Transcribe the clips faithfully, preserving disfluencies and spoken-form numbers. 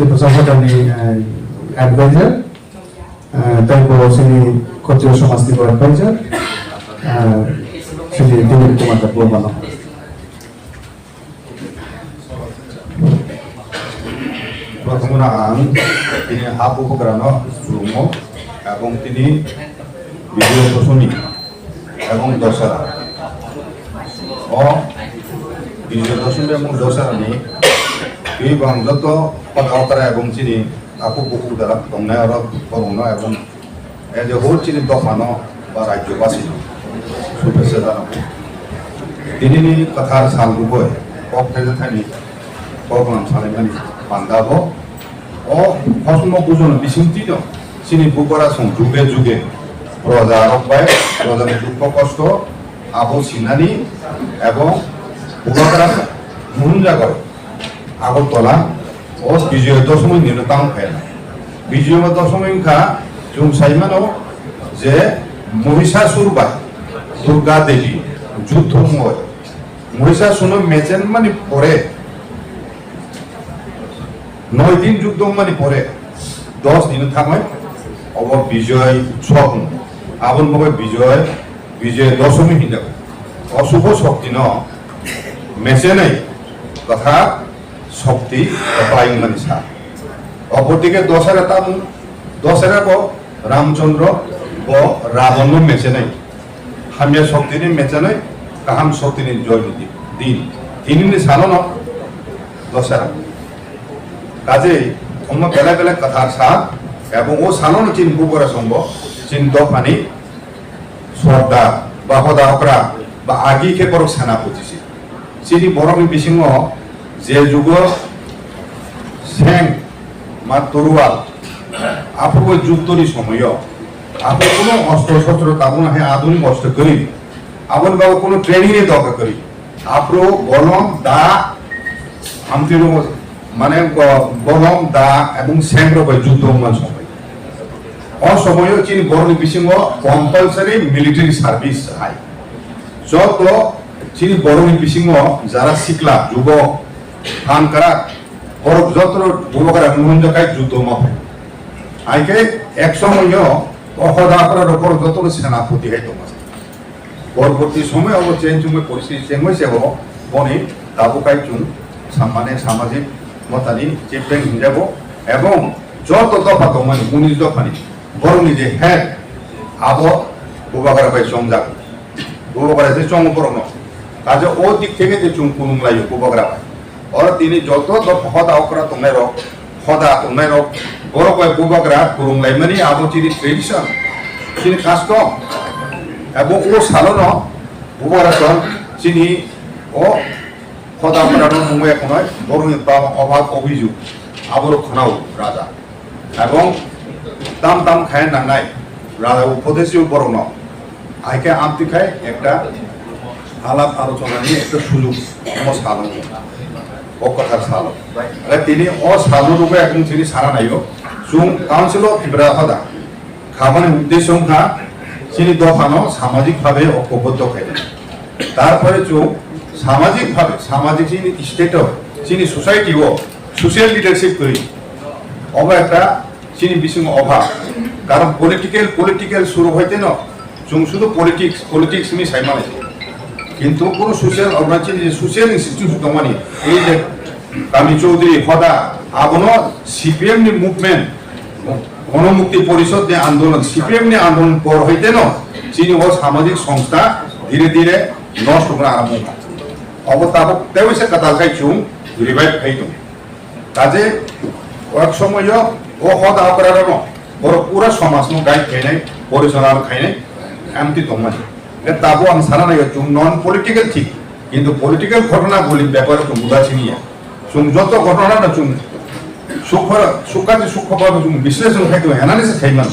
Prochar Hoda ni, eh, advisor, eh, tei bo chini Khotriyo Somaj ni bo advisor, eh, chini Dilip Kumar Debbarma no. Prothom no ang tini ha bubagra no khulumo, ebong tini Bijoy Doshami ebong Dosera. O Bijoy Doshami ebong Dosera ni twi bang joto hoda okra ebong chini takhuk bukhuk dara tongnai oro borok no ebong as a whole chini dopha no ba rajyo basi no shubhechha janao. Tini ni kwthar sal rwgwi kok thai thani kok lam salaimani panda bo. O khosmo bujono bisingtwi no chini bubagra song juge juge proja rok bai proja ni dukho kosto abo sinani ebong bubagra muhunjago Agartala o Bijoy Doshami ni no tang phaina. Bijoy Doshami wngkha chwng sai mano je Mohishasur bai Durga Devi juddho wngwi Mohishasur no mechenmani pore noi din juddho wngmani pore dos din thangwi obo Bijoy Utsav wng. Aboni bagwi Bijoy, Bijoy Doshami hinjago. O Shubho Shokti no mechenwi kwthar Shokti kwplai wngmani sa. Opor dike Dosera tamo, Dosera bo Ramchandra bo Ravan no mechenai. Hamya Shokti ni mechenai, kaham Shokti ni joy ni din. Tini ni salo no Dosera. Kajei, omo belai belai kwthar sa, ebong o salo no chini bubagra song bo, chini dophani Sordar ba hoda okra ba agi khe borok senapoti se. Chini borokni bisingo je jugo seng ma torual aphuru juddhoni somoyo aphuru kuno ostro shostro tabukno hai adhunik ostro kwrwi aboni bagwi kuno training ni dorkar kwrwi. Aphuru bolong da hamtwi rwo mane bo-, bolong da ebong seng rok bai juddho wngman somoi. O somoio chini borokni bisingo compulsory military service hai. Joto chini borokni bisingo jara sikla, jubok, phan kwrak, borok joto bubagra muhunjakai juddho ma phai. Hai khe ek somoio o hoda okra rok borok joto senapoti hai tongma. Porborti somoy obo change wngwi poristiti chengwi se obo boni tabuk kai chwng sammane samajik motani chief bank hinjago ebong joto dopha tongmani unis dophani borokni je head abo bubagra bai chongjak. Bubagra se chongo borokno. Kaje o dik theke je chwng kunung laio bubagra bai. Oro tini joto dopha hoda okra tongnai rok, hoda tongnai rok, borok bai bubagra kwrwng laimani abo chini tradition, chini custom. Abo o salono bubagra tong chini o hoda okra no nungwi khonai borokni baba obhak obhijuk aborok khwnao raja. Ebong tam tam khai nangnai, raja upodesyo borokno. Hai khe amtwi khai ekta alap alochonani ekta sujok omo salo, o kwthar salo. Aro tini o salo rwgwi ekdom chini sana naio, chwng Council of Tipra hoda khabani uddesyo wngkha chini dophano samajik bhabe okoboddo khainai. Tarpore chwng samajik bhabe, samajik chini state o, chini society o social leadership kwrwi. Obo ekta chini bisingo obha. Karon political, political suru hoite no, chwng sudu politics, politics hinwi sai mano. Kintu kono social organization, social institution tongmani, ei je Kami Chowdhury, hoda, abono C P M ni movement, Gonomukti Porishod ni andolon, C P M ni andolon por hoite no, chini o samajik songstha dhire dhire nosto wngna arambo wngkha. Obo tabuk teibo se kwtal khai chwng revive khai tongo. Kaje kok somoyo o hoda okra rokno borok pura somajno guide khainai, porichalo khainai, amtwi tongmani. Tabuk ang sana naiyo chwng non political thik, kintu political ghotona boli bepar chwng udasin ya. Chwng joto ghotona no chwng sukha, sukha je sukha ba chwng bisleshon khai tong, analysis khai man.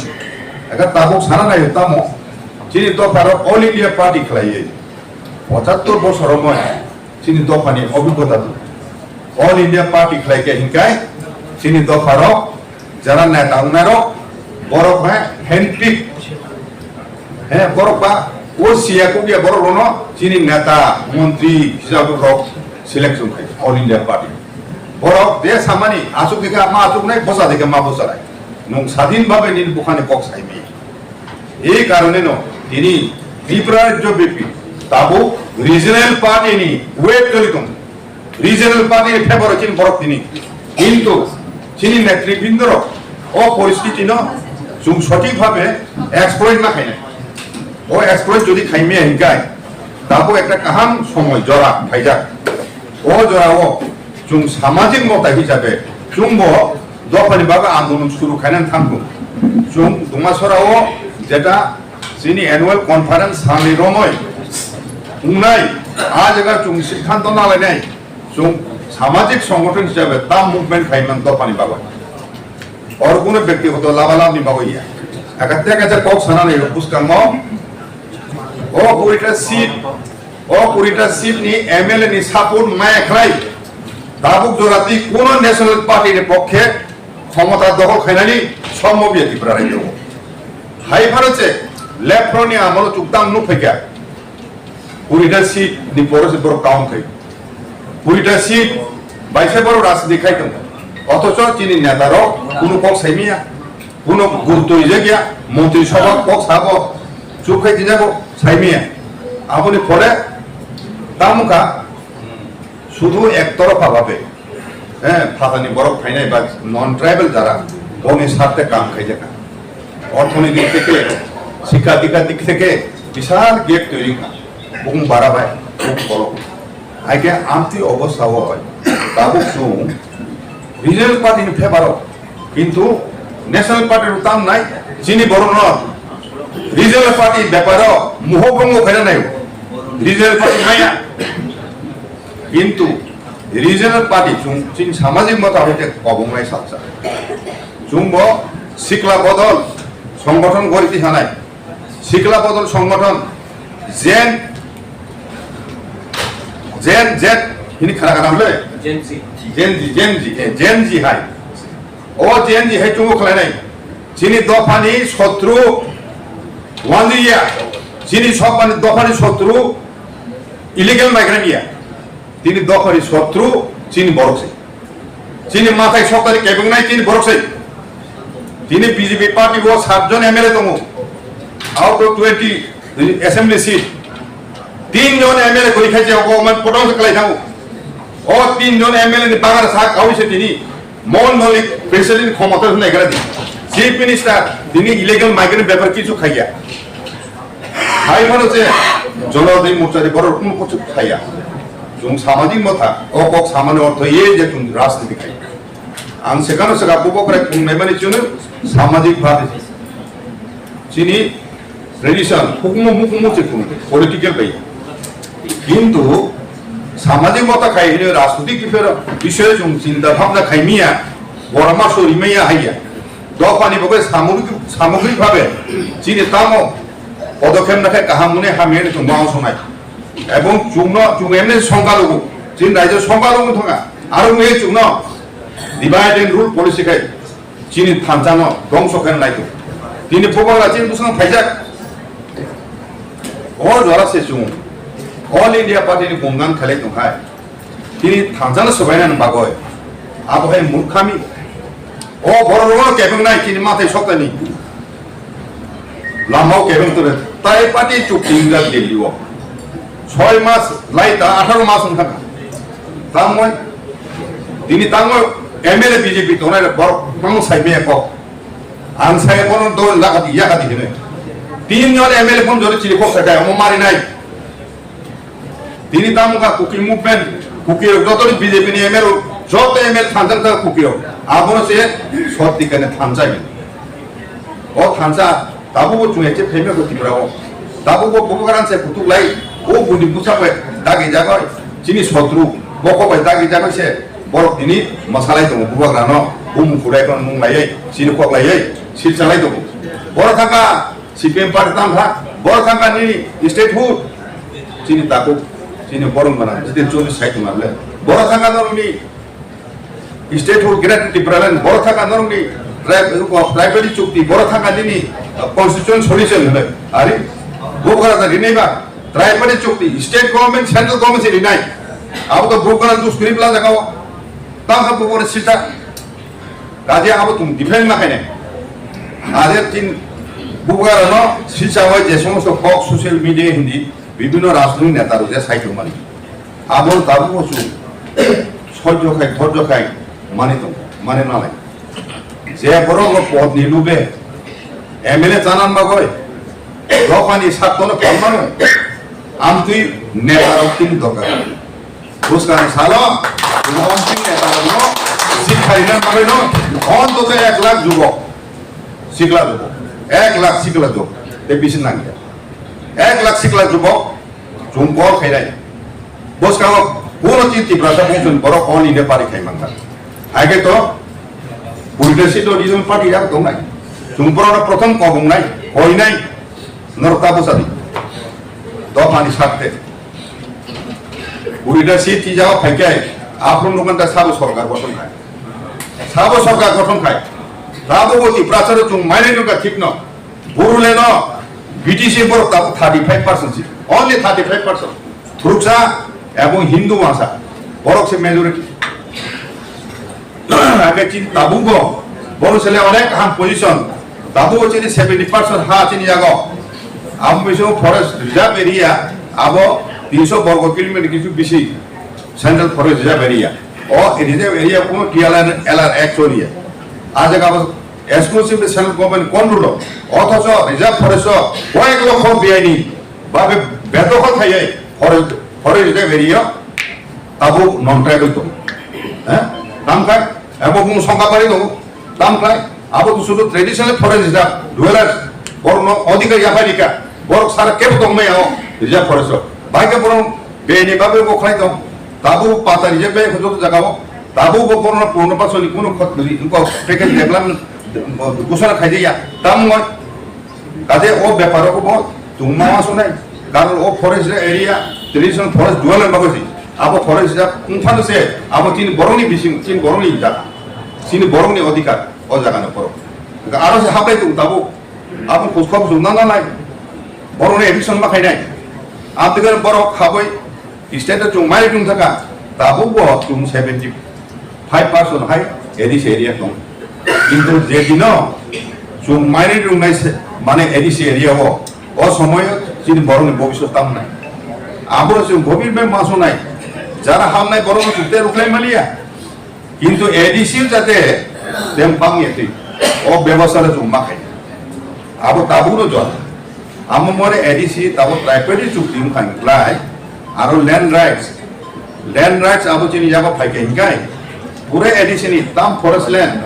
Ega tabuk sana naiyo tamo, chini dopha rok All India Party khlaiwi pochattor bosor romwi chini dophani obhiggota tong. All India Party khlai khe hinkai chini dopharok jara neta wngnai rok borok hai handpick, he borok ba o siya kukya borok rono chini neta montri hisabe rok selection khai All India Party. Borok je samani achuk dikhe ma achuknai, bosa dikhe ma bosanai. Nwng sadin bhabe nini bukhani kok saimaya. Ei karoneno tini Tripura rajyo byapi tabuk regional party ni wave choli tongo. Regional party ni favor o chini borok tini. Kintu chini netribindorok o poristiti no chwng sothik bhabe exploit ma khainai. O exploit jodi khaimaya hinkhai, tabuk ekta kaham somoi jora phaijak. O jorao chwng samajik mota hisabe chwngbo dophani bagwi andolon suru khainani thangkhu. Chwng Dumasora o jeta chini annual conference salni romoi wngnai, a jaga chwng siddhanto nalainai, chwng samajik songothon hisabe tam movement khaiman dophani bagwi. Oro kuno byaktigoto labalabni bagwi ya. Ekha tei kaisa kok sanani bwskango, o kurita seat, o kurita seat ni M L A ni support maya khlai, tabuk jora twi kuno National Party ni pokhe khomota dokhol khainani sommo biya Tripura rajyo. Hai phano che, left front ni amolo chukdam nuk phaikha. Kurita seat ni pore se borok count khai. Kurita seat bai se borok rajniti khai tong. Othocho chini neta rok kunu kok saimiya, kunu gurutoi jakya, montri sabha kok sabo, chuk khai tinago saimiya. Aboni pore tamo kha, sudu ek torofa bhabe. Eh, phatani borok phainai ba non tribal jara boni sarte kam khaijak. Orthoniti dik theke, sikha dikha dik theke bisal gap toiri kha. Bung bara bai, bung borok. Haikhe amtwi obostha o bai. Tabuk chwng regional party ni favor o. Kintu national party rok tam nai, chini borok no regional party bepar o muhobongo khaina nai. Regional party maya. Kintu regional party chwng chini samajik mota hoite kobongnai salsa. Chwngbo sikla bodol songgothon gori tihanai. Sikla bodol songgothon Gen, Gen Z hini khara khara hwnle? Gen Z. Gen Z, Gen Z, eh, Gen Z hai. O Gen Z hai chwngbo khlainai. Chini dophani sotru wanjwi ya. Chini sopani dophani sotru illegal migrant ya. Tini dophani sotru chini borok se. Chini mathai soktani kebengnai chini borok se. Tini B J P party o saat jon M L A tongo. Out of twenty assembly seat, tin jon M L A kori khai je ogo man potong se kalai thango. O tin jon M L A ni bagar sa kawi se tini. Mon Malik president khomota hwnwi naikha di. Chief Minister tini illegal migrant bepar kichu khaiya. Hai phano je Jonodai Morcha ni borok kunu kuchuk khaiya. Chwng samajik motha, o kok samani ortho ye je chwng rajniti khai. Ang sekano seka bubokrai khung naimani chwngno samajik bhabe. Chini tradition, hukumu hukumu se khung, political bai. Kintu samajik motha khai hino rajnitik biphero, bisoyo chwng chinta bhabna khaimiya, borok ma sorimaya haiya. Dophani bagwi samugrik, samugrik bhabe chini tamo podokhep nakhe kaham hwnwi hamya hwnwi chwng uansuknai. Ebong chwngno, chwng emni songkha lugo, chini raijyo songkha lugo thangkha. Aro wngwi chwngno divide and rule policy khai chini thansa no dongso khe nai tongo. Tini bubagra chini bwskango phaijak. O jora se chwng All India Party ni gongnan khalai tong hai. Tini thansa no swbaina ni bagwi. Abo hai murkhami. O borok rok no kebeng nai chini mathai soktani. Lama o kebeng tore. Tai party chukti inga Delhi o. Soi mas lai ta atharo mas wngkha. Tamoi tini tango M L A B J P tongnai rok borok tamo sai maya kok. Ang sai bono do laka di yaka di hene. Tin jon M L A phone jore chili kok sakai omo mari nai. Tini tamo ka Kuki movement, Kuki rok joto ni B J P ni M L A rok, joto M L A thansa ka Kuki rok. Abono se sot dikane thansa. O thansa Tabukbo chwng ekhe phaima kho Tripura o. Tabukbo bubagra se kutuk lai, o bundi bwsa bai dagi jagoi, chini sotru, bokol bai dagi jagoi se, borok tini mwsalai tongo bubagra no, bumung khudai kono nung laiwi, chini kok laiwi, sil chalai tongo. Borok thangkha C P M party tang kha, borok thangkha nini statehood, chini takuk, chini borok gwnang, chini choli sai tong arle. Borok thangkha norokni State for Greater Tipraland, borok thangkha norokni tri-, tribal chukti, borok thangkha nini, uh, constitution solution hwnwi. Ari, bubagra da rinai ba, tribal chukti, state government, central government se rinai. Abo to bubagra dus kri bla jaga o. Tangkha bubore sita. Kaje abo tum defend ma khaine. Aje tin bugarano sisa oi je somosto kok social media hindi bibhinno rajnoitik neta rok je sai tongmani. Abo tabuk bo chwng sojjo khai, dhorjo khai mani tong, mani nalai. Je borok no pod ni lube M L A chanan bagoi, dophani saktono phalmano, amtwi neta rok tin dorkar. Bwskang salo, Mohanty neta rokno sikharina bagwino, ontoto ek lakh jubok, sikla jubok, ek lakh sikla jubok, tei bisi nangya. Ek lakh sikla jubok, chwng call khainai. Bwskango kuno tin Tiprasa bongchoni borok all India pari khai mankha. Haikhe to, Buddhist to regional party yak tongnai. Chwng borokno prothom kobongnai, koinai, norok ta bwsadi. Dophani sakte. Urida si tijao phaikai, aphuru nukmanta sabo sorkar gothon khai. Sabo sorkar gothon khai. Tabo bo Tiprasa rok chwng mainai nukha thikno. Boroleno B T C borok tabo thirty five percent si. Only thirty five percent. Thuruksa ebong Hindu wangsa. Borok se majority. Ake chin tabuk bo, bono sele onek kaham position. Tabuk chini seventy percent ha chini yago. Amo bisingo forest reserve area, abo tinso borgo kilometer kichu bisi central forest reserve area. O reserve area kuno T L R, L R Act choliya. A jaga abo exclusive central government control o. Othocho reserve forest o koyek lokho B I ni babe bedokhol khaiye forest, forest reserve area. Abo non tribal tongo. Eh? Tamkhlai, abo bung songkha bari tongo. Tamkhlai, abo to sudu traditional forest reserve, dwellers, borokno odhikar yaphai rikha. Borok sara kebo tongmaya o reserve forest o. Bai khe borok beni bagwi bo khlai tong. Tabuk pata reserve bai joto jaga o. Tabuk bo borokno purno pasoni kuno khot ri, ko package development, ghosona khaijaya. Tammo Kaje o bepar rok bo chwng ma uansuknai. Karon o forest area, traditional forest dual bagwi se. Abo forest area wngphano se, abo chini borokni bising, chini borokni jaga, chini borokni odhikar o jaga no borok. Aro se hablai tong tabuk. Abo kuskok chwng nang nai. Borokni eviction ma khainai. Abdikar borok habwi State o chwng mai wng thaka, tabuk bo chwng seventy five percent hai A D C area tong. Kintu je dino chwng mai wngnai se, mane A D C area o, o somoy o chini borokni bobiswt tamnai. Abo chwng government bai masonai, jara hamnai borokno chwng te rwkhlai maliya. Kintu A D C jate dem pang yatwi o bebosta le chwng ma khai. Abo tabuk no jora. Amo more A D C tabuk tripartite chukti wng kha hinklai. Aro land rights. Land rights abo chini yago phai khe hinkai. Pura A D C ni tam forest land,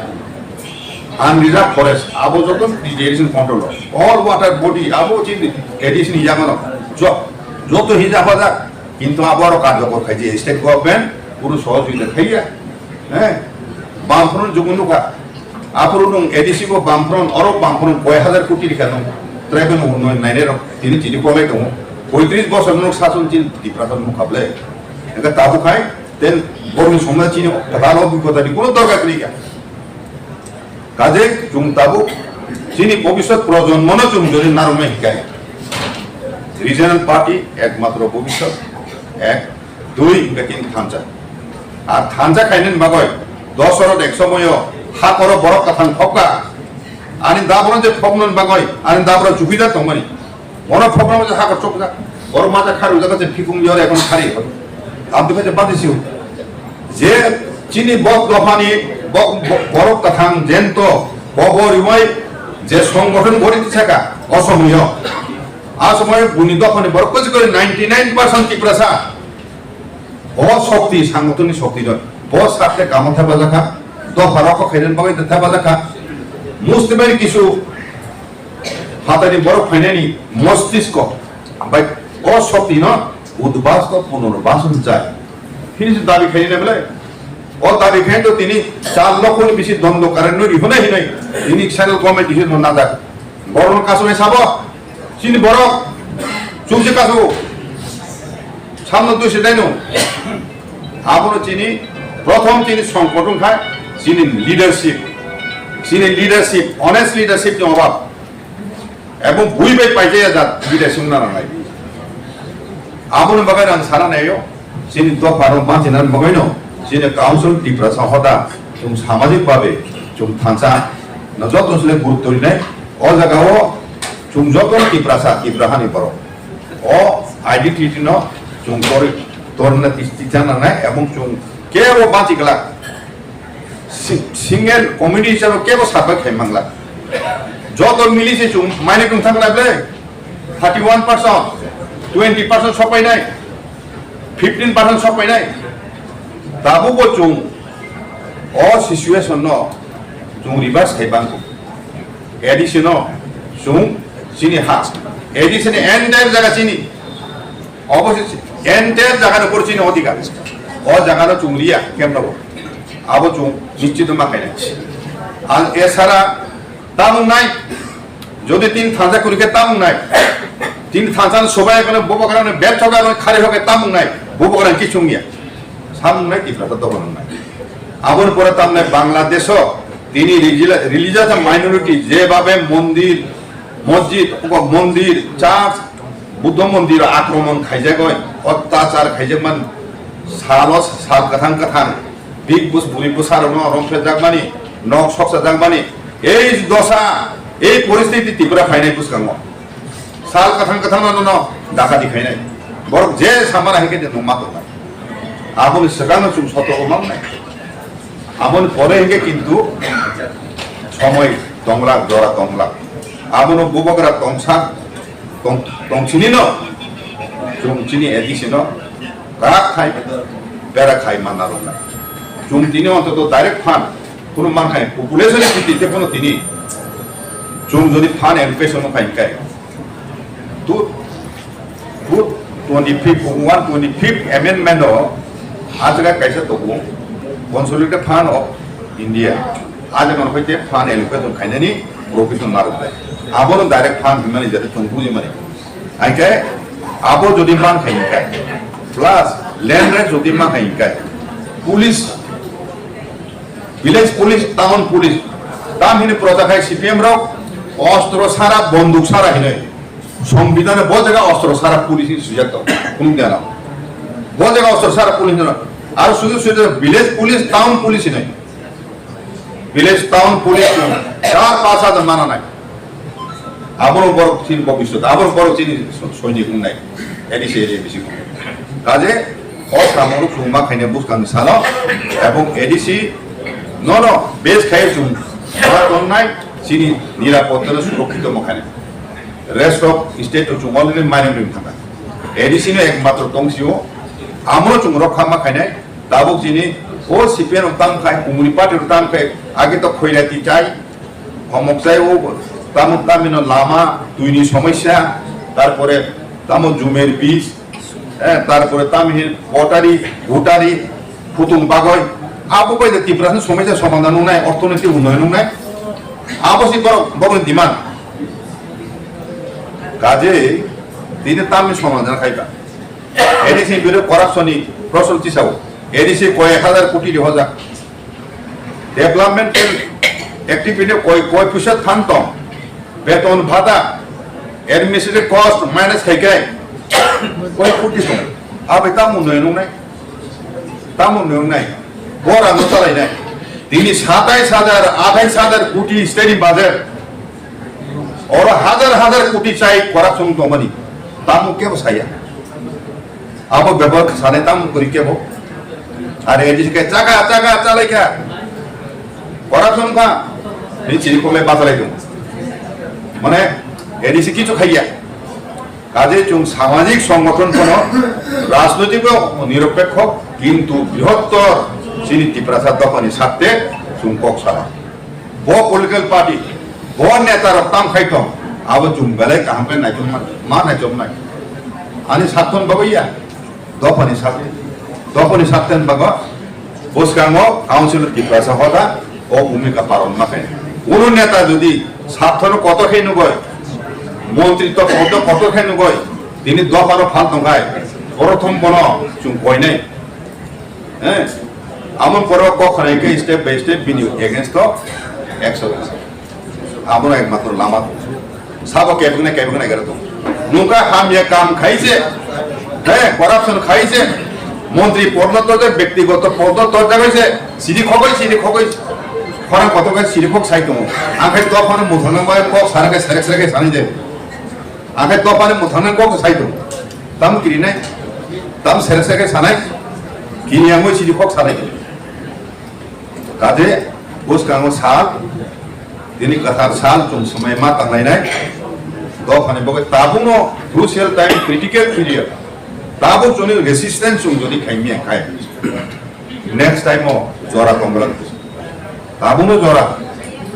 unreserved forest, abo joto traditional control o. All water body abo chini A D C ni yago no. Jo-, joto hija phajak. Kintu abo aro karjokor khai je state government kunu sohojogita khaiya. Eh, Bamfront jugun nukha. Aphuru nung A D C bo Bamfront, oro Bamfront koi hajar koti rikha nung. Tribal unnoyon nainai rok tini tini kolai tongo. Poitris bosor nung sason chin Tiprasa nung khable. Eka tabu khai, then borokni somaj chini kwtal obhigota ni kuno dorkar kwrwi kha. Kaje chwng tabuk chini bobiswt projonmo no chwng jodi narwknai hinkhe regional party ekmatro bobiswt ek, dui hinkhe tin thansa. Ar thansa khainani bagwi dos oro ek somoyo hakoro borok kwthang phokka. Ani daboro je phoknani bagwi ani daboro chubidar tongmani. Bono phokna masa hakor chopjak. Borok masa kharwi jaga je phikung yor ekon khari. Abdi khe badi siu. Je chini bok dophani bok, bok, borok kwthang jento bobo riwai je songgothon gori tisaka o somoyo. A somoyo buni dophani borok kwchikori ninety nine percent Tiprasa. O shokti, sangatoni shokti jon. Bo sakhe kamo thepajak kha, dopha rok khairani bagwi thepajak kha. Mustimani kisu phatani borok phainani mostisko bai o shokti no udbasto punurbason jai. Hini se dabi khainani bele. O dabi khain to tini char lokho ni bisi dondo current no rihonai hinai. Tini central government dihi no najak. Borok no kasumai sabo. Chini borok chukje kasu samno twi se daino. Abono chini prothom chini songkot wngkha chini leadership. Chini leadership, honest leadership ni obab. Ebong bui bai paijaya jat leadership wngna nangnai. Aboni bagwi ang sana naio, chini dopha rok manchina bagwino Chini Council Tiprasa hoda chwng samajik babe chwng thansa no joto sle gurutto rinai. O jaga o chwng joto Tiprasa, Tipra hani borok. O identity no chwng tori, torna tis-, tisa nangnai ebong chwng kebo bachi glak. Si-, single community hisabe kebo survive khai mangla. Joto mili se chwng mane tong thang lai ble. Thirty one percent, twenty percent sok painai, fifteen percent sok painai. Tabukbo chwng o situation no chwng reverse khai bangkho. A D C no chwng chini ha, A D C ni entire jaga chini, obo se entire jaga ni upor chini odhikar. O jaga no chwng riya kemno bo. Abo chwng nischito ma khainai. Ang esara tamung nai. Jodi tin thansa kuri khe tamung nai. Tin thansa no sobai kono bobo kono bel thoga kono khari hoke tamung nai. Bobo kono kichung ya. Samung nai Tiprasa to kono nai. Aboni pore tamnai Bangladesh o tini regi-, religious minority je babe mondir, masjid, mondir, church, Buddha mondir akromon khaijagoi, ottachar khaijakmani, salo sal kathang kathang, big bus buri bwsarokno romphrejakmani, nok soksajakmani, ei dosa, ei poristiti Tripura phainai bwskango. Sal kathang kathang no no dakati khainai. Borok je samana hai khe nwng ma tongnai. Aboni swkangno chwng sotorko ma wngnai. Aboni pore hinkhe kintu somoi tonglak, jora tonglak. Abono bubagra tongsa, tong-, tongchini no, chwng chini A D C no, karak khai, bera khai manna rwnai. Chwng tini ontoto direct fund, kuno mankhai population ni bhitti te kuno tini, chwng jodi fund allocation no khai kai, tu Good twenty fifth, one twenty fifth amendment o, ah jaga kaisa tongo, Consolidated Fund of India. Ah jaga no hoite fund allocation khainani provision narwknai. Abono direct fund hinmani jate chwng bujimani. Haikhe abo jodi man khai hinkhe, plus land rights jodi man khai hinkhe, police, village police, town police, tam hini proja khai C P M rok ostro sara, bonduk sara hinwi. Songbidhane bo jaga ostro sara police ni swijak tong, kunuk dena. Bo jaga ostro sara police ni, aro suju suju village police, town police ni. Village, town police ni, char pas hajar mana nai. Aboro borok chini bobiswt, aboro borok chini so-, soinik wngnai. A D C area bisi. Kaje, o samung rok chwng ma khaina bwskang ni salo, ebong A D C no no base khai chwng ma tongnai chini nirapotta no surokkito ma khaina. Rest of state o chwng already mining rim thangkha. A D C no ekmatro tong sio, amo chwng rok kha ma khainai, tabuk chini o C P M rok tang khai, Kumuni party rok tang khai, age to Khoirati chai, Homok chai o, tamo tamino lama, twi ni somosya, tarpore tamo jumer bis, eh, tarpore tamo hin potari, butari, phutung bagoi, abo bai de Tiprasa ni somosya somadhan nungnai, orthonoiti unnoyon nungnai, abo si borok, borok ni demand. Kaje, tini tamni somadhan khai ba. A D C biro corruption ni prosol tisao. A D C koi ek hazar koti di hoja. Development activity koi, koi puisa than tong. Beton bhata, administrative cost minus khai kai. Koi koti tong. Abe tamo noi nung nai. Tamo nung nai. Bora no chalai nai. Tini satais hajar, athais hajar koti state ni budget. Oro hazar hazar koti chai corruption tongmani. Tamo kebo saya. Abo bebak sane tamo kori kebo. Are A D C ke chaga chaga chalai kha. Corruption kha. Ni chini kole basalai dong. Mane A D C kichu khaiya. Kaje chwng samajik songgothon kono rajnoitik o niropekho kintu brihottor chini Tiprasa dophani sakte chwng kok sana. Bo political party, bo neta rok tam khai tong, abo chwng belai kaham khe naichom man, ma naichom nai. Ani sathon bagwi ya, dophani sak, dophani sakten bago, bwskango Council of Tiprasa hoda, o bhumika paron ma khe. Kunu neta jodi sathono kotor khe nugoi, montri to kotor, kotor khe nugoi, tini dophano phal tong khai, prothom bono chwng koinai. Eh, amon poro kok khanai khe step by step bini against o action. Abono ekmatro lama. Sabo kebeng na kebeng na gera tong. Nungka hamya kam khaise, eh, corruption khaise, Montri podno torjak, bektigoto podno torjak hoise, siri khogoi, siri khogoi, khorang kotor khe siri khok sai tongo. Ang khe dophano muthano bai kok sara khe serek serek khe sani de. Ang khe dophano muthano kok sai tongo. Tam kirinai, tam serek serek khe sanai, kini ang bai siri khok sanai. Kaje bwskango sal, tini kwthar sal chwng swmai ma tanglainai. Dophani bagwi tabukno crucial time, critical period. Tabuk chwngni resistance chwng jodi khaimya khai, next time o jora tonglak. Tabukno jora.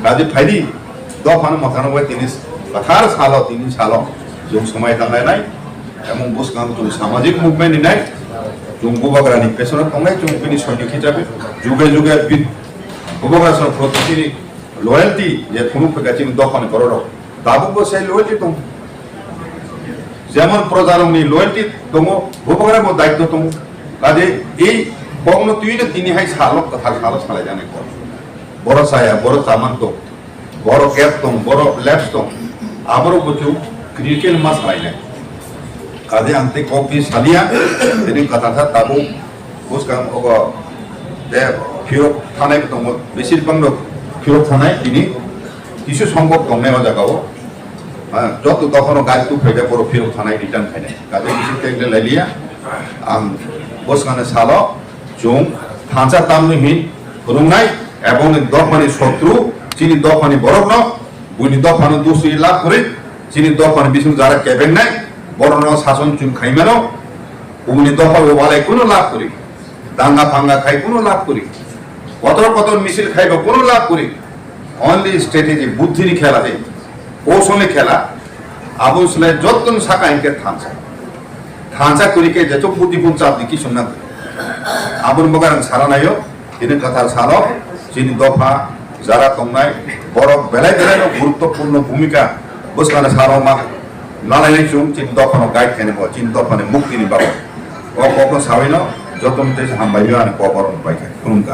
Kaje phaidi dophano mwthangno bai tini kwthar salo, tini salo chwng swmai tanglainai. Emon bwskango chwng samajik movement ni nai, chwng bubagrani pesono tongnai, chwng bini soinok hisabe juge juge bi-, bubagra song protini loyalty je thunuk pheka chini dophani bororok tabukbo sai loyalty tongo. Jemon projarokni loyalty tongo, bubagrabo daityo tongo. Kaje ei kokno twino tini hai salo, kwthar salo salaijaknai kok. Borok chaya, borok chamang tong. Borok gap tong, borok laps tong, aborok bo chwng critical ma salainai. Kaje ang tei kok twi saliya, tini kwthar kha tabuk bwskang ogo de phirok thanai bo tongo, besir bangno phirok thanai tini kisu songbok tongnai o jaga o. Ha, joto dophano gari tu phaida borok phirok thanai return khainai. Kaje kisu tengle lailiya, ang bwskangni salo, chwng thansa tamni hin phwrwngnai, ebong ni dophani sotru, chini dophani borokno, buini dophano dusri lab kwrwi, chini dophani bising jara kebengnai, borokno sason chwng khaimano, buini dopha bo walai kuno lab kwrwi, danga phanga khai kuno lab kwrwi, kotor kotor misil khaibo kuno lab kwrwi, only strategy, buddhini khela de, kousoni khela, abo swlai jottoni saka hinkhe thansa. Thansa kwrwi khe jeto buddhi phun chap di kisung nang. Aboni bagwi ang sana naio, tini kwthar salo, chini dopha, jara tongnai, borok belai belai no guruttopurno bhumika bwskangni salo ma nalainai chwng, chini dophano guide khainai bo, chini dophani muktini bagwi. O kokno sawi no, joto no tei hambai ani kok oro bai kha. Khulumkha.